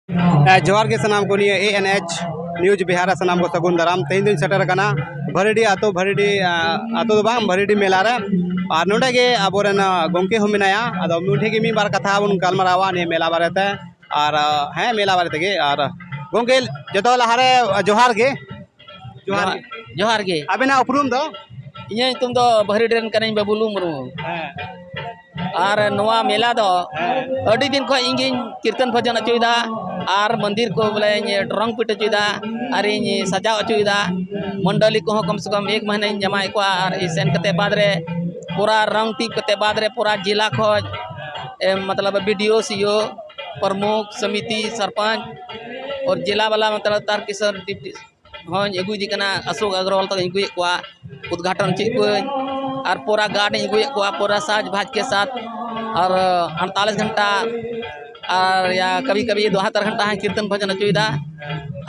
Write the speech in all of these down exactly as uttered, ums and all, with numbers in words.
ᱮ, ᱡᱚᱦᱟᱨ ᱜᱮ ᱥᱟᱱᱟᱢ ᱠᱚ, ᱱᱤᱭᱟᱹ ᱮ ᱮᱱ ᱮᱭᱤᱪ ᱱᱤᱭᱩᱡᱽ ᱵᱤᱦᱟᱨ ᱨᱮ ᱥᱟᱱᱟᱢ ᱠᱚ ᱥᱟᱹᱜᱩᱱ ᱫᱟᱨᱟᱢ᱾ ᱛᱮᱦᱮᱧ ᱫᱚᱧ ᱥᱮᱴᱮᱨ ᱟᱠᱟᱱᱟ ᱵᱷᱟᱹᱨᱤᱰᱤ ᱟᱹᱛᱩ, ᱵᱷᱟᱹᱨᱤᱰᱤ, ᱟ, ᱟᱹᱛᱩ ᱫᱚ ᱵᱟᱝ, ᱵᱷᱟᱹᱨᱤᱰᱤ ᱢᱮᱞᱟ ᱨᱮ᱾ ᱟᱨ ᱱᱚᱰᱮ ᱜᱮ ᱟᱵᱚᱨᱮᱱ, ᱟ, ᱜᱚᱢᱠᱮ ᱦᱚᱸ ᱢᱮᱱᱟᱭᱟ, ᱟᱫᱚ ᱩᱱᱤ ᱴᱷᱮᱱ ᱜᱮ ᱢᱤᱫ ᱵᱟᱨ ᱠᱟᱛᱷᱟ ᱵᱚᱱ ᱜᱟᱞᱢᱟᱨᱟᱣᱟ ᱱᱤᱭᱟᱹ ᱢᱮᱞᱟ ᱵᱟᱨᱮᱛᱮ᱾ ᱟᱨ, ᱟ, ᱦᱮᱸ, ᱢᱮᱞᱟ ᱵᱟᱨᱮ ᱛᱮᱜᱮ᱾ ᱟᱨ ᱜᱚᱢᱠᱮ, ᱡᱚᱛᱚ ᱞᱟᱦᱟᱨᱮ, ᱟ, ᱡᱚᱦᱟᱨ ᱜᱮ᱾ ᱡᱚᱦᱟᱨ ᱜᱮ᱾ ᱡᱚᱦᱟᱨ ᱜᱮ᱾ ᱟᱵᱮᱱᱟᱜ ᱩᱯᱨᱩᱢ ᱫᱚ? ᱤᱧᱟᱹᱜ ᱧᱩᱛᱩᱢ ᱫᱚ ᱵᱟᱦᱨᱤᱰᱤ ᱨᱮᱱ ᱠᱟᱹᱱᱟᱹᱧ, ᱵᱟᱹᱵᱩᱞᱩ ᱢᱩᱨᱢᱩ᱾ ᱦᱮᱸ᱾ ᱟᱨ ᱱᱚᱣᱟ ᱢᱮᱞᱟ ᱫᱚ ᱦᱮᱸ᱾ ᱟᱹᱰᱤ ᱫᱤᱱ ᱠᱷᱚᱱ ᱤᱧ ᱜᱤᱧ ᱠᱤᱨᱛᱚᱱ ᱵᱷᱚᱡᱚᱱ ᱦᱚᱪᱚᱭᱮᱫᱟ ᱟᱨ ᱢᱚᱱᱫᱤᱨ ᱠᱚ ᱵᱚᱞᱮᱧ ᱨᱚᱝ ᱯᱤᱴ ᱦᱚᱪᱚᱭᱮᱫᱟ ᱟᱨᱤᱧ ᱥᱟᱡᱟᱣ ᱦᱚᱪᱚᱭᱮᱫᱟ᱾ ᱢᱚᱱᱰᱚᱞᱤ ᱠᱚᱦᱚᱸ ᱠᱚᱢ ᱥᱮ ᱠᱚᱢ ᱮᱠ ᱢᱟᱹᱦᱱᱟᱹᱧ ᱡᱟᱢᱟᱭᱮᱫ ᱠᱚᱣᱟ ᱟᱨ ᱥᱮᱱ ᱠᱟᱛᱮ ᱵᱟᱫᱽ ᱨᱮ ᱯᱩᱨᱟ ᱨᱚᱝ ᱴᱤᱯ ᱠᱟᱛᱮ ᱵᱟᱫᱽ ᱨᱮ ᱯᱩᱨᱟ ᱡᱮᱞᱟ ᱠᱷᱚᱡ, ᱮ, ᱢᱚᱛᱞᱚᱵ ᱵᱤ ᱰᱤ ᱳ, ᱥᱤ ᱳ, ᱯᱨᱚᱢᱩᱠᱷ, ᱥᱚᱢᱤᱛᱤ, ᱥᱚᱨᱯᱚᱧᱪ ᱟᱨ ᱡᱮᱞᱟ ᱵᱟᱞᱟ ᱢᱚᱛᱞᱚᱵ ᱛᱟᱨᱠᱤᱥᱚᱨ ᱰᱤᱯᱴᱤ ᱦᱚᱸᱧ ᱟᱹᱜᱩᱭᱮᱫᱮ ᱠᱟᱱᱟ, ᱚᱥᱳᱠ ᱟᱜᱨᱚᱣᱟᱞ ᱛᱟᱠᱚᱧ ᱟᱹᱜᱩᱭᱮᱫ ᱠᱚᱣᱟ, ᱩᱫᱽᱜᱷᱟᱴᱚᱱ ᱦᱚᱪᱚᱭᱮᱫ ᱠᱚᱣᱟᱹᱧ᱾ ᱟᱨ ᱯᱩᱨᱟ ᱜᱟᱨᱰ ᱤᱧ ᱟᱹᱜᱩᱭᱮᱫ ᱠᱚᱣᱟ, ᱯᱩᱨᱟ ᱥᱟᱡᱽ ᱵᱷᱟᱡᱽ ᱠᱮ ᱥᱟᱛᱷ, ᱟᱨ ᱟᱴᱛᱟᱞᱤᱥ ᱜᱷᱚᱱᱴᱟ, ᱟᱨ ᱭᱟ ᱠᱟᱵᱷᱤ ᱠᱟᱵᱷᱤ ᱫᱩ ᱦᱟᱡᱟᱨ ᱜᱷᱚᱱᱴᱟ ᱦᱚᱸ ᱠᱤᱨᱛᱚᱱ ᱵᱷᱚᱡᱚᱱ ᱦᱚᱪᱚᱭᱮᱫᱟ᱾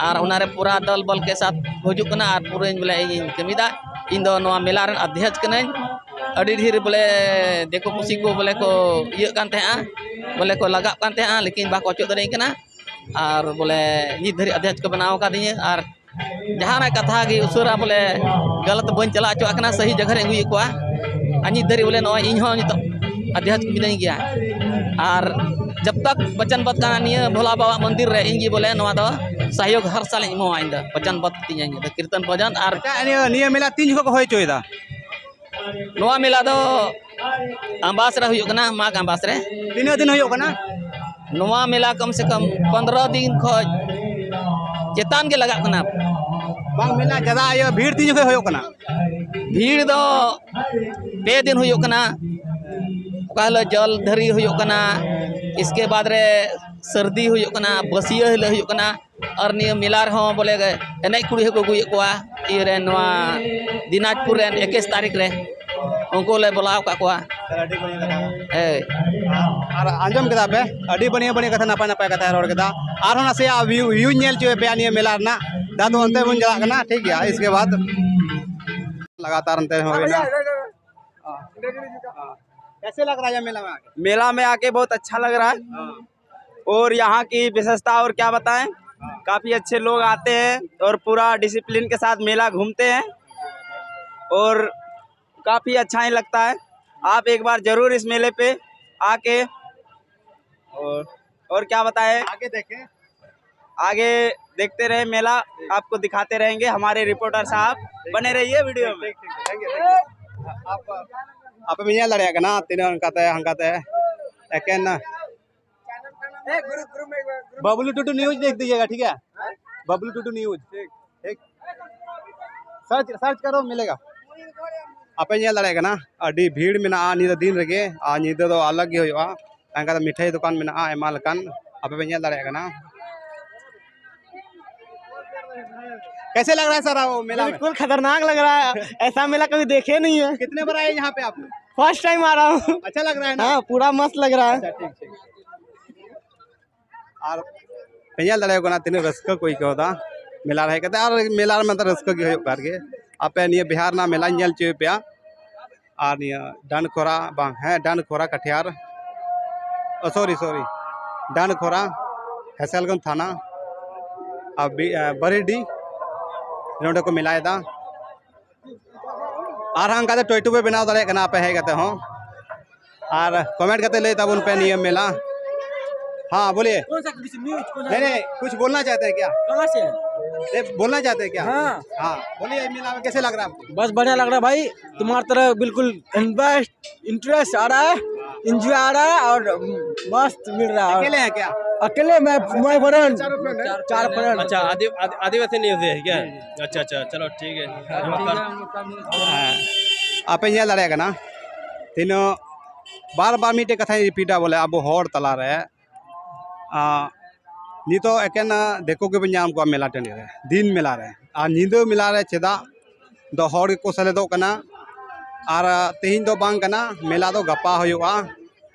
ᱟᱨ ᱚᱱᱟᱨᱮ ᱯᱩᱨᱟ ᱫᱚᱞ ᱵᱚᱞ ᱠᱮ ᱥᱟᱛᱷ ᱦᱤᱡᱩᱜ ᱠᱟᱱᱟ ᱟᱨ ᱯᱩᱨᱟᱹᱧ ᱵᱚᱞᱮ ᱤᱧᱤᱧ ᱠᱟᱹᱢᱤᱭᱮᱫᱟ᱾ ᱤᱧ ᱫᱚ ᱱᱚᱣᱟ ᱢᱮᱞᱟ ᱨᱮᱱ ᱚᱫᱷᱭᱚᱠᱥ ᱠᱟᱹᱱᱟᱹᱧ᱾ ᱟᱹᱰᱤ ᱰᱷᱮᱨ ᱵᱚᱞᱮ ᱫᱤᱠᱩ ᱯᱩᱥᱤ ᱠᱚ ᱵᱚᱞᱮ ᱠᱚ ᱤᱭᱟᱹᱜ ᱠᱟᱱ ᱛᱟᱦᱮᱸᱜᱼᱟ, ᱵᱚᱞᱮ ᱠᱚ ᱞᱟᱜᱟᱜ ᱠᱟᱱ ᱛᱟᱦᱮᱸᱜᱼᱟ, ᱞᱮᱠᱤᱱ ᱵᱟᱠᱚ ᱚᱪᱚᱜ ᱫᱟᱲᱮᱭᱟᱹᱧ ᱠᱟᱱᱟ᱾ ᱟᱨ ᱵᱚᱞᱮ ᱱᱤᱛ ᱫᱷᱟᱹᱨᱤᱡ ᱚᱫᱷᱭᱚᱠᱥ ᱠᱚ ᱵᱮᱱᱟᱣ ᱟᱠᱟᱫᱤᱧᱟᱹ᱾ ᱟᱨ ᱡᱟᱦᱟᱱᱟᱜ ᱠᱟᱛᱷᱟ ᱜᱮ ᱩᱥᱟᱹᱨᱟ ᱵᱚᱞᱮ ᱜᱟᱞᱟᱛ ᱵᱟᱹᱧ ᱪᱟᱞᱟᱣ ᱦᱚᱪᱚᱣᱟᱜ ᱠᱟᱱᱟ, ᱥᱟᱹᱦᱤ ᱡᱟᱭᱜᱟ ᱨᱮ ᱟᱹᱜᱩᱭᱮᱫ ᱠᱚᱣᱟ᱾ ᱟᱨ ᱱᱤᱛ ᱫᱷᱟᱹᱨᱤᱡ ᱵᱚᱞᱮ ᱱᱚᱜᱼᱚᱭ ᱤᱧ ᱦᱚᱸ ᱱᱤᱛᱚᱜ ᱚᱫᱷᱭᱚᱠᱥ ᱢᱤᱱᱟᱹᱧ ᱜᱮᱭᱟ᱾ ᱟᱨ ᱡᱟᱵ ᱛᱟᱠ ᱵᱟᱪᱚᱱ ᱵᱟᱫᱷ ᱠᱟᱱᱟ ᱱᱤᱭᱟᱹ ᱵᱷᱳᱞᱟ ᱵᱟᱵᱟᱣᱟᱜ ᱢᱚᱱᱫᱤᱨ ᱨᱮ ᱤᱧ ᱜᱮ ᱵᱚᱞᱮ ᱱᱚᱣᱟ ᱫᱚ ᱥᱚᱦᱭᱳᱜᱽ ᱦᱟᱨ ᱥᱟᱞ ᱤᱧ ᱮᱢᱚᱜᱼᱟ, ᱤᱧ ᱫᱚ ᱵᱟᱪᱚᱱ ᱵᱟᱫᱷ ᱛᱤᱧᱟᱹ ᱤᱧ ᱫᱚ ᱠᱤᱨᱛᱚᱱ ᱵᱷᱚᱡᱚᱱ᱾ ᱟᱨ ᱟᱪᱪᱷᱟ, ᱱᱤᱭᱟᱹ, ᱱᱤᱭᱟᱹ ᱢᱮᱞᱟ ᱛᱤᱱ ᱡᱚᱠᱷᱚᱱ ᱠᱚ ᱦᱩᱭ ᱦᱚᱪᱚᱭᱮᱫᱟ? ᱱᱚᱣᱟ ᱢᱮᱞᱟ ᱫᱚ ᱟᱢᱵᱟᱥ ᱨᱮ ᱦᱩᱭᱩᱜ ᱠᱟᱱᱟ, ᱢᱟᱜᱽ ᱟᱢᱵᱟᱥ ᱨᱮ᱾ ᱛᱤᱱᱟᱹᱜ ᱫᱤᱱ ᱦᱩᱭᱩᱜ ᱠᱟᱱᱟ? ᱱᱚᱣᱟ ᱢᱮᱞᱟ ᱠᱚᱢ ᱥᱮ ᱠᱚᱢ ᱯᱚᱱᱨᱚ ᱫᱤᱱ ᱠᱷᱚᱡ ᱪᱮᱛᱟᱱ ᱜᱮ ᱞᱟᱜᱟᱜ ᱠᱟᱱᱟ᱾ ᱵᱟᱝ ᱢᱮᱞᱟ ᱡᱟᱫᱟ ᱤᱭᱟᱹ ᱵᱷᱤᱲ ᱛᱤᱱ ᱡᱚᱠᱷᱚᱡ ᱦᱩᱭᱩᱜ ᱠᱟᱱᱟ? ᱵᱷᱤᱲ ᱫᱚ ᱯᱮ ᱫᱤᱱ ᱦᱩᱭᱩᱜ ᱠᱟᱱᱟ᱾ ᱚᱠᱟ ᱦᱤᱞᱳᱜ ᱡᱚᱞ ᱫᱷᱟᱹᱨᱤ ᱦᱩᱭᱩᱜ ᱠᱟᱱᱟ, ᱤᱥᱠᱮ ᱵᱟᱫᱽ ᱨᱮ ᱥᱟᱹᱨᱫᱤ ᱦᱩᱭᱩᱜ ᱠᱟᱱᱟ, ᱵᱟᱹᱥᱭᱟᱹ ᱦᱤᱞᱳᱜ ᱦᱩᱭᱩᱜ ᱠᱟᱱᱟ᱾ ᱟᱨ ᱱᱤᱭᱟᱹ ᱢᱮᱞᱟ ᱨᱮᱦᱚᱸ ᱵᱚᱞᱮ ᱮᱱᱮᱡ ᱠᱩᱲᱤ ᱦᱚᱸᱠᱚ ᱟᱹᱜᱩᱭᱮᱫ ᱠᱚᱣᱟ, ᱤᱭᱟᱹ ᱨᱮ ᱱᱚᱣᱟ ᱫᱤᱱᱟᱡᱽᱯᱩᱨ ᱨᱮᱱ ᱮᱠᱩᱥ ᱛᱟᱹᱨᱤᱠᱷ ᱨᱮ ᱩᱱᱠᱩ ᱞᱮ ᱵᱩᱞᱟᱣ ᱟᱠᱟᱫ ᱠᱚᱣᱟ᱾ ᱟᱹᱰᱤ ᱵᱟᱹᱲᱤᱡ ᱠᱟᱛᱷᱟ᱾ ᱦᱮᱸ᱾ ᱟᱨ ᱟᱸᱡᱚᱢ ᱠᱮᱫᱟ ᱯᱮ, ᱟᱹᱰᱤ ᱵᱟᱹᱲᱤᱡ ᱵᱟᱹᱲᱤᱡ ᱠᱟᱛᱷᱟ, ᱱᱟᱯᱟᱭ ᱱᱟᱯᱟᱭ ᱠᱟᱛᱷᱟᱭ ᱨᱚᱲ ᱠᱮᱫᱟ᱾ ᱟᱨᱦᱚᱸ ᱱᱟᱥᱮᱭᱟᱜ ᱵᱷᱤᱭᱩ, ᱵᱷᱤᱭᱩᱧ ᱧᱮᱞ ᱦᱚᱪᱚᱭᱮᱫ ᱯᱮᱭᱟ ᱱᱤᱭᱟᱹ ᱢᱮᱞᱟ ᱨᱮᱱᱟᱜ᱾ ᱫᱟ ᱛᱚ ᱚᱱᱛᱮ ᱵᱚᱱ ᱪᱟᱞᱟᱜ ᱠᱟᱱᱟ, ᱴᱷᱤᱠ ᱜᱮᱭᱟ, ᱤᱥᱠᱮ ᱵᱟᱫ ᱞᱟᱜᱟᱛᱟᱨ ᱚᱱᱛᱮ ᱦᱚᱸ ᱦᱩᱭᱱᱟ᱾ हाँ। कैसे लग रहा है ये मेला में आके? मेला में आके बहुत अच्छा लग रहा है। हाँ। और यहाँ की विशेषता और क्या बताएं, काफ़ी अच्छे लोग आते हैं और पूरा डिसिप्लिन के साथ मेला घूमते हैं और काफ़ी अच्छा ही लगता है। आप एक बार ज़रूर इस मेले पे आके और और क्या बताएं, आगे देखें। आगे देखते रहे मेला, आपको दिखाते रहेंगे हमारे रिपोर्टर साहब। बने रहिए वीडियो में। ठीक, ठीक, ठीक। Thank you, thank you। आप, आप ᱧᱮᱞ ᱫᱟᱲᱮᱭᱟᱜ ᱠᱟᱱᱟ ᱛᱤᱱᱟᱹᱜ ᱚᱱᱠᱟᱛᱮ ᱦᱟᱱᱠᱟᱛᱮ ᱮᱠᱮᱱ बबलू टुडू न्यूज देख दीजिएगा, ठीक है? बबलू टुडू न्यूज। ठीक। सर्च सर्च करो, मिलेगा। ᱟᱯᱮ ᱧᱮᱞ ᱫᱟᱲᱮᱭᱟᱜ ᱠᱟᱱᱟ ᱟᱹᱰᱤ ᱵᱷᱤᱲ ᱢᱮᱱᱟᱜᱼᱟ ᱧᱤᱫᱟᱹ ᱫᱤᱱ ᱨᱮᱜᱮ, ᱟᱨ ᱧᱤᱫᱟᱹ ᱫᱚ ᱟᱞᱟᱜᱽ ᱜᱮ ᱦᱩᱭᱩᱜᱼᱟ᱾ ᱚᱱᱠᱟ ᱫᱚ ᱢᱤᱴᱷᱟᱹᱭ ᱫᱚᱠᱟᱱ ᱢᱮᱱᱟᱜᱼᱟ ᱟᱭᱢᱟ ᱞᱮᱠᱟᱱ, ᱟᱯᱮ ᱯᱮ ᱧᱮᱞ ᱫᱟᱲᱮᱭᱟᱜ ᱠᱟᱱᱟ᱾ कैसे लग रहा है सर आपको मेला में? बिल्कुल खतरनाक लग रहा है। ऐसा मेला कभी देखे नहीं है। कितने बार आए यहाँ पे आप? फर्स्ट टाइम आ रहा हूँ। अच्छा लग रहा है ना? हाँ, पूरा मस्त लग रहा है। अच्छा, ठीक, ठीक। ᱟᱨ ᱯᱮ ᱧᱮᱞ ᱫᱟᱲᱮᱭᱟᱠᱚ ᱠᱟᱱᱟ ᱛᱤᱱᱟᱹᱜ ᱨᱟᱹᱥᱠᱟᱹ ᱠᱚ ᱟᱹᱭᱠᱟᱹᱣ ᱮᱫᱟ ᱢᱮᱞᱟ ᱨᱮ ᱦᱮᱡ ᱠᱟᱛᱮ᱾ ᱟᱨ ᱢᱮᱞᱟ ᱨᱮ ᱢᱮᱱᱛᱮ ᱨᱟᱹᱥᱠᱟᱹ ᱜᱮ ᱦᱩᱭᱩᱜ ᱠᱟᱱ ᱜᱮ᱾ ᱟᱯᱮ ᱱᱤᱭᱟᱹ ᱵᱤᱦᱟᱨ ᱨᱮᱱᱟᱜ ᱢᱮᱞᱟᱧ ᱧᱮᱞ ᱦᱚᱪᱚᱭᱮᱫ ᱯᱮᱭᱟ᱾ ᱟᱨ ᱱᱤᱭᱟᱹ ᱰᱟᱱᱰᱠᱷᱚᱨᱟ, ᱵᱟᱝ, ᱦᱮᱸ, ᱰᱟᱱᱰᱠᱷᱚᱨᱟ ᱠᱟᱴᱷᱤᱭᱟᱨ, ᱥᱚᱨᱤ ᱥᱚᱨᱤ, ᱰᱟᱱᱰᱠᱷᱚᱨᱟ, ᱦᱮᱥᱮᱞᱜᱚᱸᱡᱽ ᱛᱷᱟᱱᱟ, ᱟᱨ ᱵᱤ- ᱮ, ᱵᱟᱨᱤᱰᱤ, ᱱᱚᱰᱮ ᱠᱚ ᱢᱮᱞᱟᱭᱮᱫᱟ᱾ ᱟᱨ ᱦᱟᱸᱜ ᱚᱱᱠᱟᱛᱮ ᱴᱚᱭᱴᱩᱵ ᱯᱮ ᱵᱮᱱᱟᱣ ᱫᱟᱲᱮᱭᱟᱜ ᱠᱟᱱᱟ ᱟᱯᱮ ᱦᱮᱡ ᱠᱟᱛᱮ ᱦᱚᱸ᱾ ᱟᱨ ᱠᱚᱢᱮᱱᱴ ᱠᱟᱛᱮ ᱞᱟᱹᱭ ᱛᱟᱵᱚᱱ ᱯᱮ ᱱᱤᱭᱟᱹ ᱢᱮᱞᱟ᱾ हाँ, बोलिए। कौन सा किसी न्यूज, कौन सा? नहीं, नहीं, कुछ बोलना चाहते हैं क्या? कहाँ से? नहीं, बोलना चाहते हैं क्या? हाँ। हाँ, बोलिए, मेला में कैसे लग रहा है आपको? बस बढ़िया लग रहा है भाई, तुम्हारी तरह बिल्कुल इन्वेस्ट इंटरेस्ट आ रहा है, एंजॉय आ रहा है और मस्त मिल रहा है। अकेले हैं क्या? अकेले मैं, मैं फ्रेंड, चार फ्रेंड। अच्छा, आदि- आदि- आदिवासी न्यूज है क्या? अच्छा, अच्छा, चलो ठीक है। ᱦᱮᱸ᱾ ᱟᱯᱮ ᱧᱮᱞ ᱫᱟᱲᱮᱭᱟᱜ ᱠᱟᱱᱟ ᱛᱤᱱᱟᱹᱜ ᱵᱟᱨ ᱵᱟᱨ ᱢᱤᱫᱴᱮᱡ ᱠᱟᱛᱷᱟᱧ ᱨᱤᱯᱤᱴᱟ, ᱵᱚᱞᱮ ᱟᱵᱚ ᱦᱚᱲ ᱛᱟᱞᱟᱨᱮ, ᱟᱸ, ᱱᱤᱛᱚᱜ ᱮᱠᱮᱱ ᱫᱤᱠᱩ ᱜᱮᱵᱚᱱ ᱧᱟᱢ ᱠᱚᱣᱟ ᱢᱮᱞᱟ ᱴᱟᱺᱰᱤ ᱨᱮ, ᱫᱤᱱ ᱢᱮᱞᱟ ᱨᱮ᱾ ᱟᱨ ᱧᱤᱫᱟᱹ ᱢᱮᱞᱟ ᱨᱮ ᱪᱮᱫᱟᱜ ᱫᱚ ᱦᱚᱲ ᱜᱮᱠᱚ ᱥᱮᱞᱮᱫᱚᱜ ᱠᱟᱱᱟ᱾ ᱟᱨ ᱛᱮᱦᱮᱧ ᱫᱚ ᱵᱟᱝ ᱠᱟᱱᱟ, ᱢᱮᱞᱟ ᱫᱚ ᱜᱟᱯᱟ ᱦᱩᱭᱩᱜᱼᱟ᱾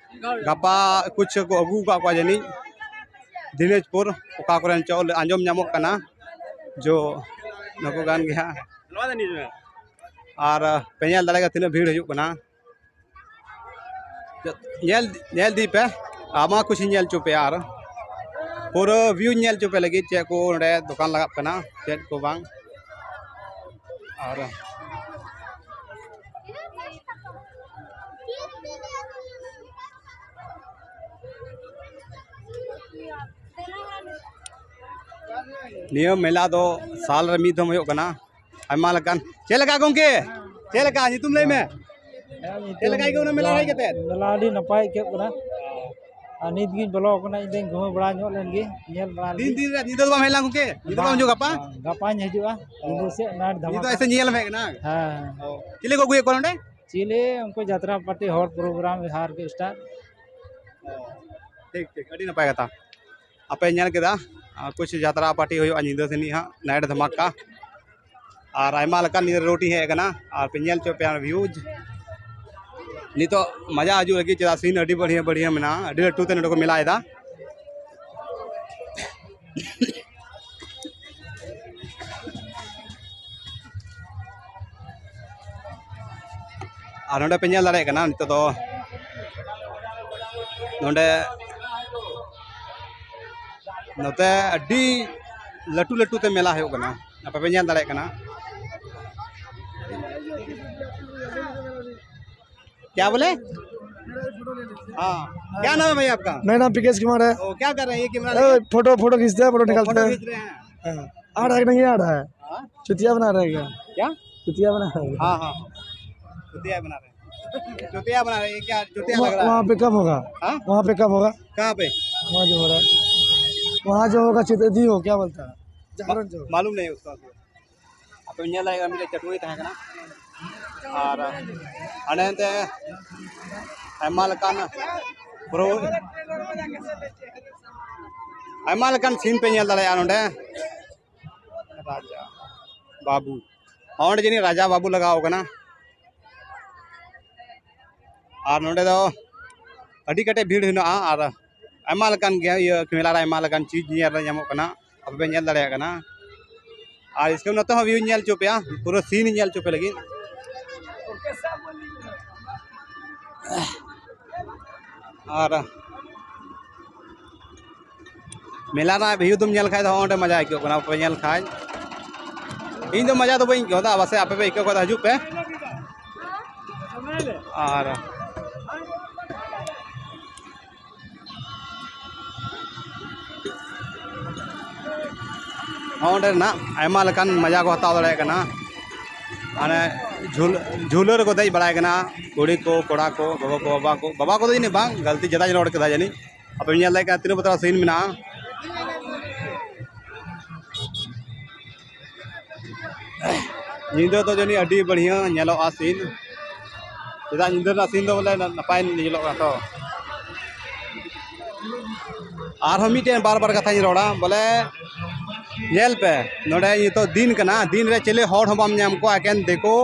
ᱜᱟᱯᱟ ᱠᱩᱪ ᱠᱚ ᱟᱹᱜᱩ ᱟᱠᱟᱫ ᱠᱚᱣᱟ ᱡᱟᱹᱱᱤᱡ ᱫᱤᱱᱟᱡᱽᱯᱩᱨ, ᱚᱠᱟ ᱠᱚᱨᱮᱱ ᱪᱚ ᱟᱸᱡᱚᱢ ᱧᱟᱢᱚᱜ ᱠᱟᱱᱟ ᱡᱚ ᱱᱩᱠᱩ ᱠᱟᱱ ᱜᱮᱭᱟ᱾ ᱟᱨ ᱯᱮ ᱧᱮᱞ ᱫᱟᱲᱮᱭᱟᱜᱼᱟ ᱛᱤᱱᱟᱹᱜ ᱵᱷᱤᱲ ᱦᱩᱭᱩᱜ ᱠᱟᱱᱟ᱾ ᱧᱮᱞ, ᱧᱮᱞ ᱤᱫᱤ ᱯᱮ, ᱟᱢᱟ ᱠᱩᱪ ᱤᱧ ᱧᱮᱞ ᱦᱚᱪᱚ ᱯᱮᱭᱟ ᱟᱨ ᱯᱩᱨᱟᱹ ᱵᱷᱤᱭᱩ ᱧᱮᱞ ᱦᱚᱪᱚ ᱯᱮ ᱞᱟᱹᱜᱤᱫ ᱪᱮᱫ ᱠᱚ ᱱᱚᱰᱮ ᱫᱚᱠᱟᱱ ᱞᱟᱜᱟᱜ ᱠᱟᱱᱟ, ᱪᱮᱫ ᱠᱚ ᱵᱟᱝ᱾ ᱟᱨ ᱱᱤᱭᱟᱹ ᱢᱮᱞᱟ ᱫᱚ ᱥᱟᱞ ᱨᱮ ᱢᱤᱫ ᱫᱷᱚᱢ ᱦᱩᱭᱩᱜ ᱠᱟᱱᱟ᱾ ᱟᱭᱢᱟ ᱞᱮᱠᱟᱱ, ᱪᱮᱫ ᱞᱮᱠᱟ ᱜᱚᱝᱠᱮ? ᱪᱮᱫ ᱞᱮᱠᱟ ᱧᱩᱛᱩᱢ ᱞᱟᱹᱭ ᱢᱮ? ᱦᱮᱸ, ᱧᱩᱛᱩᱢ ᱪᱮᱫ ᱞᱮᱠᱟ ᱟᱹᱭᱠᱟᱹᱣ ᱠᱟᱱᱟ ᱢᱮᱞᱟ ᱦᱮᱡ ᱠᱟᱛᱮ? ᱢᱮᱞᱟ ᱟᱹᱰᱤ ᱱᱟᱯᱟᱭ ᱟᱹᱭᱠᱟᱹᱜ ᱠᱟᱱᱟ᱾ ᱟᱨ ᱱᱤᱛ ᱜᱤᱧ ᱵᱚᱞᱚ ᱟᱠᱟᱱᱟ, ᱤᱧ ᱫᱚᱧ ᱜᱷᱩᱢᱟᱹ ᱵᱟᱲᱟ ᱧᱚᱜ ᱞᱮᱱ ᱜᱮ, ᱧᱮᱞ ᱵᱟᱲᱟ ᱫᱤᱱ ᱞᱮᱜᱮ᱾ ᱫᱤᱱ ᱨᱮ ᱧᱤᱫᱟᱹ ᱫᱚ ᱵᱟᱢ ᱦᱮᱡ ᱞᱮᱱᱟ ᱜᱚᱝᱠᱮ? ᱧᱤᱫᱟᱹ ᱵᱟᱢ ᱦᱤᱡᱩᱜ ᱜᱟᱯᱟ? ᱵᱟᱝ, ᱜᱟᱯᱟᱧ ᱦᱤᱡᱩᱜᱼᱟ᱾ ᱚ᱾ ᱧᱤᱫᱟᱹ ᱥᱮᱫ night ᱧᱤᱫᱟᱹ ᱫᱷᱟᱢᱟᱠᱟ᱾ ᱮᱥᱮ ᱧᱮᱞ ᱮᱢ ᱦᱮᱡ ᱠᱟᱱᱟ? ᱦᱮᱸ᱾ ᱚ᱾ ᱪᱤᱞᱤ ᱠᱚ ᱟᱹᱜᱩᱭᱮᱫ ᱠᱚᱣᱟ ᱱᱚᱰᱮ? ᱪᱤᱞᱤ ᱩᱱᱠᱩ ᱡᱟᱛᱨᱟ ᱯᱟᱨᱴᱤ ᱦᱚᱲ program ᱦᱟᱨ ᱠᱮᱥᱴᱟᱨ᱾ ᱚ᱾ ᱴᱷᱤᱠ, ᱴᱷᱤᱠ, ᱟᱹᱰᱤ ᱱᱟᱯᱟᱭ ᱠᱟᱛᱷᱟ᱾ ᱟᱯᱮ ᱧᱮᱞ ᱠᱮᱫᱟ, ᱟᱨ ᱠᱩᱪ ᱡᱟᱛᱨᱟ ᱯᱟᱨᱴᱤ ᱦᱩᱭᱩᱜᱼᱟ ᱧᱤᱫᱟᱹ ᱥᱮᱱᱤᱡ ᱦᱟᱸᱜ, night ᱫᱷᱟᱢᱟᱠᱟ᱾ ᱟᱨ ᱟᱭᱢᱟ ᱞᱮᱠᱟᱱ ᱱᱤᱭᱟᱹ road ᱤᱧ ᱦᱮᱡ ᱟᱠᱟᱱᱟ, ᱟᱨ ᱯᱮ ᱧᱮᱞ ᱦᱚᱪᱚ ᱯᱮᱭᱟ views᱾ ᱱᱤᱛᱚᱜ ᱢᱟᱡᱟ ᱦᱤᱡᱩᱜ ᱞᱟᱹᱜᱤᱫ, ᱪᱮᱫᱟᱜ scene ᱟᱹᱰᱤ ᱵᱟᱹᱲᱦᱤᱭᱟᱹ ᱵᱟᱹᱲᱦᱤᱭᱟᱹ ᱢᱮᱱᱟᱜᱼᱟ, ᱟᱹᱰᱤ ᱞᱟᱹᱴᱩ ᱛᱮ ᱱᱚᱰᱮ ᱠᱚ ᱢᱮᱞᱟᱭᱮᱫᱟ᱾ ᱟᱨ ᱱᱚᱰᱮ ᱯᱮ ᱧᱮᱞ ᱫᱟᱲᱮᱭᱟᱜ ᱠᱟᱱᱟ, ᱱᱤᱛᱚᱜ ᱫᱚ ᱱᱚᱰᱮ, ᱱᱚᱛᱮ ᱟᱹᱰᱤ ᱞᱟᱹᱴᱩ ᱞᱟᱹᱴᱩ ᱛᱮ ᱢᱮᱞᱟ ᱦᱩᱭᱩᱜ ᱠᱟᱱᱟ, ᱟᱯᱮ ᱯᱮ ᱧᱮᱞ ᱫᱟᱲᱮᱭᱟᱜ ᱠᱟᱱᱟ᱾ क्या बोले? हाँ, क्या नाम है भाई आपका? मेरा नाम पीकेश कुमार है। ओ, क्या कर रहे हैं ये कैमरा ए, लेके? फोटो, फोटो खींचते हैं, फोटो ओ, निकालते फोटो हैं। खींच रहे हैं। हाँ। आ रहा है कि नहीं आ रहा है? हाँ? चुतिया बना रहे हैं क्या? क्या? चुतिया बना रहे हैं। हाँ, हाँ, हाँ। चुतिया बना रहे हैं। चुतिया बना रहे हैं, ये क्या चुतिया वहाँ, लग रहा वहाँ है? पे कब होगा? हाँ? वहाँ पे कब होगा? कहाँ पे? वहाँ जो हो रहा है, वहाँ जो होगा, चुतिया हो, क्या बोलता है, जागरण जो होगा। मालूम नहीं उसका। ᱟᱯᱮ ᱧᱮᱞ ᱫᱟᱲᱮᱭᱟᱜ ᱠᱟᱱᱟ, ᱢᱤᱫᱴᱮᱡ ᱪᱟᱹᱴᱩᱣᱟᱹᱭ ᱛᱟᱦᱮᱸ ᱠᱟᱱᱟ᱾ ᱟᱨ ᱦᱟᱱᱮ ᱦᱟᱱᱛᱮ ᱟᱭᱢᱟ ᱞᱮᱠᱟᱱ ᱯᱨᱳ-, ᱟᱭᱢᱟ ᱞᱮᱠᱟᱱ scene ᱯᱮ ᱧᱮᱞ ᱫᱟᱲᱮᱭᱟᱜᱼᱟ ᱱᱚᱰᱮ᱾ ᱨᱟᱡᱟ ᱵᱟᱹᱵᱩ, ᱚᱸᱰᱮ ᱡᱟᱹᱱᱤᱡ ᱨᱟᱡᱟ ᱵᱟᱹᱵᱩ ᱞᱟᱜᱟᱣ ᱠᱟᱱᱟ᱾ ᱟᱨ ᱱᱚᱰᱮ ᱫᱚ ᱟᱹᱰᱤ ᱠᱟᱹᱴᱤᱡ ᱵᱷᱤᱲ ᱦᱮᱱᱟᱜᱼᱟ, ᱟᱨ ᱟᱭᱢᱟ ᱞᱮᱠᱟᱱ ᱜᱮ, ᱤᱭᱟᱹ, ᱢᱮᱞᱟ ᱨᱮ ᱟᱭᱢᱟ ᱞᱮᱠᱟᱱ ᱪᱤᱡᱽ ᱧᱮᱞ ᱨᱮ ᱧᱟᱢᱚᱜ ᱠᱟᱱᱟ, ᱟᱯᱮ ᱯᱮ ᱧᱮᱞ ᱫᱟᱲᱮᱭᱟᱜ ᱠᱟᱱᱟ᱾ ᱟᱨ ᱤᱥᱠᱮ ᱱᱚᱛᱮ ᱦᱚᱸ view ᱧᱮᱞ ᱦᱚᱪᱚ ᱯᱮᱭᱟ, ᱯᱩᱨᱟᱹ scene ᱧᱮᱞ ᱦᱚᱪᱚ ᱯᱮ ᱞᱟᱹᱜᱤᱫ᱾ ᱟᱨ ᱢᱮᱞᱟ ᱨᱮᱱᱟᱜ ᱵᱷᱤᱭᱩ ᱫᱚᱢ ᱧᱮᱞ ᱠᱷᱟᱡ ᱫᱚ ᱦᱚᱸ ᱚᱸᱰᱮ ᱢᱟᱡᱟ ᱟᱹᱭᱠᱟᱹᱜ ᱠᱟᱱᱟ, ᱯᱮ ᱧᱮᱞ ᱠᱷᱟᱡ᱾ ᱤᱧ ᱫᱚ ᱢᱟᱡᱟ ᱫᱚ ᱵᱟᱹᱧ ᱟᱹᱭᱠᱟᱹᱣ ᱮᱫᱟ, ᱯᱟᱥᱮᱡ ᱟᱯᱮ ᱯᱮ ᱟᱹᱭᱠᱟᱹᱣ ᱠᱷᱟᱡ ᱫᱚ ᱦᱤᱡᱩᱜ ᱯᱮ᱾ ᱦᱚᱸ ᱚᱸᱰᱮ ᱨᱮᱱᱟᱜ ᱟᱭᱢᱟ ᱞᱮᱠᱟᱱ ᱢᱟᱡᱟ ᱠᱚ ᱦᱟᱛᱟᱣ ᱫᱟᱲᱮᱭᱟᱜ ᱠᱟᱱᱟ᱾ ᱢᱟᱱᱮ ᱡᱷᱩᱞ-, ᱡᱷᱩᱞᱟᱹ ᱨᱮᱠᱚ ᱫᱮᱡ ᱵᱟᱲᱟᱭ ᱠᱟᱱᱟ, ᱠᱩᱲᱤ ᱠᱚ, ᱠᱚᱲᱟ ᱠᱚ, ᱜᱚᱜᱚ ᱠᱚ, ᱵᱟᱵᱟ ᱠᱚ᱾ ᱵᱟᱵᱟ ᱠᱚᱫᱚ ᱡᱟᱹᱱᱤᱡ ᱵᱟᱝ, ᱜᱟᱹᱞᱛᱤ ᱡᱟᱫᱟᱧ ᱨᱚᱲ ᱠᱮᱫᱟ ᱡᱟᱹᱱᱤᱡ᱾ ᱟᱯᱮ ᱧᱮᱞ ᱫᱟᱲᱮᱭᱟᱜ ᱠᱟᱱᱟ ᱛᱤᱱᱟᱹᱜ ᱵᱚᱛᱚᱨ ᱥᱤᱱ ᱢᱮᱱᱟᱜᱼᱟ᱾ ᱧᱤᱫᱟᱹ ᱫᱚ ᱡᱟᱹᱱᱤᱡ ᱟᱹᱰᱤ ᱵᱟᱹᱲᱦᱤᱭᱟᱹ ᱧᱮᱞᱚᱜᱼᱟ ᱥᱤᱱ᱾ ᱪᱮᱫᱟᱜ ᱧᱤᱫᱟᱹ ᱨᱮᱱᱟᱜ ᱥᱤᱱ ᱫᱚ ᱵᱚᱞᱮ ᱱᱟᱯᱟᱭ ᱧᱮᱞᱚᱜ ᱠᱟᱱᱟ ᱛᱚ᱾ ᱟᱨᱦᱚᱸ ᱢᱤᱫᱴᱮᱱ ᱵᱟᱨ ᱵᱟᱨ ᱠᱟᱛᱷᱟᱧ ᱨᱚᱲᱟ, ᱵᱚᱞᱮ ᱧᱮᱞ ᱯᱮ, ᱱᱚᱰᱮ ᱱᱤᱛᱚᱜ ᱫᱤᱱ ᱠᱟᱱᱟ, ᱫᱤᱱ ᱨᱮ ᱪᱤᱞᱤ ᱦᱚᱲ ᱦᱚᱸ ᱵᱟᱢ ᱧᱟᱢ ᱠᱚᱣᱟ, ᱮᱠᱮᱱ ᱫᱤᱠᱩ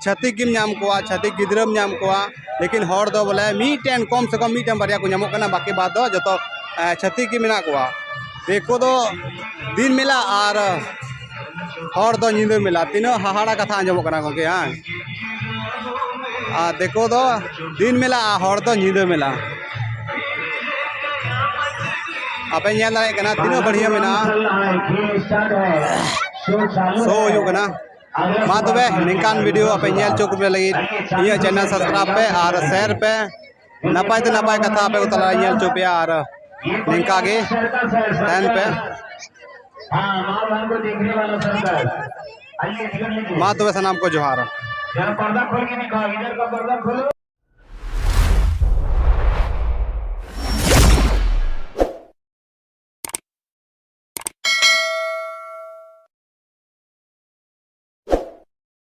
ᱪᱷᱟᱹᱛᱤᱠ ᱜᱮᱢ ᱧᱟᱢ ᱠᱚᱣᱟ, ᱪᱷᱟᱹᱛᱤᱠ ᱜᱤᱫᱽᱨᱟᱹᱢ ᱧᱟᱢ ᱠᱚᱣᱟ᱾ ᱞᱮᱠᱤᱱ ᱦᱚᱲ ᱫᱚ ᱵᱚᱞᱮ ᱢᱤᱫᱴᱮᱱ, ᱠᱚᱢ ᱥᱮ ᱠᱚᱢ ᱢᱤᱫᱴᱮᱱ ᱵᱟᱨᱭᱟ ᱠᱚ ᱧᱟᱢᱚᱜ ᱠᱟᱱᱟ, ᱵᱟᱹᱠᱤ ᱵᱟᱫ ᱫᱚ ᱡᱚᱛᱚ, ᱮ, ᱪᱷᱟᱹᱛᱤᱠ ᱜᱮ ᱢᱮᱱᱟᱜ ᱠᱚᱣᱟ᱾ ᱫᱤᱠᱩ ᱫᱚ ᱫᱤᱱ ᱢᱮᱞᱟ ᱟᱨ ᱦᱚᱲ ᱫᱚ ᱧᱤᱫᱟᱹ ᱢᱮᱞᱟ᱾ ᱛᱤᱱᱟᱹᱜ ᱦᱟᱦᱟᱲᱟ ᱠᱟᱛᱷᱟ ᱟᱸᱡᱚᱢᱚᱜ ᱠᱟᱱᱟ ᱜᱚᱢᱠᱮ, ᱦᱮᱸ? ᱟᱨ ᱫᱤᱠᱩ ᱫᱚ ᱫᱤᱱ ᱢᱮᱞᱟ ᱟᱨ ᱦᱚᱲ ᱫᱚ ᱧᱤᱫᱟᱹ ᱢᱮᱞᱟ᱾ ᱟᱯᱮ ᱧᱮᱞ ᱫᱟᱲᱮᱭᱟᱜ ᱠᱟᱱᱟ ᱛᱤᱱᱟᱹᱜ ᱵᱟᱹᱲᱦᱤᱭᱟᱹ ᱢᱮᱱᱟᱜᱼᱟ᱾ ᱥᱳ ᱦᱩᱭᱩᱜ ᱠᱟᱱᱟ᱾ ᱢᱟ ᱛᱚᱵᱮ ᱱᱤᱝᱠᱟᱱ ᱵᱷᱤᱰᱤᱭᱳ ᱟᱯᱮ ᱧᱮᱞ ᱦᱚᱪᱚ ᱠᱚᱯᱮ ᱞᱟᱹᱜᱤᱫ ᱤᱧᱟᱹᱜ ᱪᱮᱱᱮᱞ ᱥᱟᱵᱥᱠᱨᱟᱭᱤᱵᱽ ᱯᱮ ᱟᱨ ᱥᱮᱭᱟᱨ ᱯᱮ᱾ ᱱᱟᱯᱟᱭ ᱛᱮ ᱱᱟᱯᱟᱭ ᱠᱟᱛᱷᱟ ᱟᱯᱮ ᱠᱚ ᱛᱟᱞᱟᱨᱮ ᱧᱮᱞ ᱦᱚᱪᱚ ᱯᱮᱭᱟ ᱟᱨ ᱱᱤᱝᱠᱟ ᱜᱮ ᱛᱟᱦᱮᱱ ᱯᱮ᱾ ᱢᱟ ᱛᱚᱵᱮ ᱥᱟᱱᱟᱢ ᱠᱚ ᱡᱚᱦᱟᱨ᱾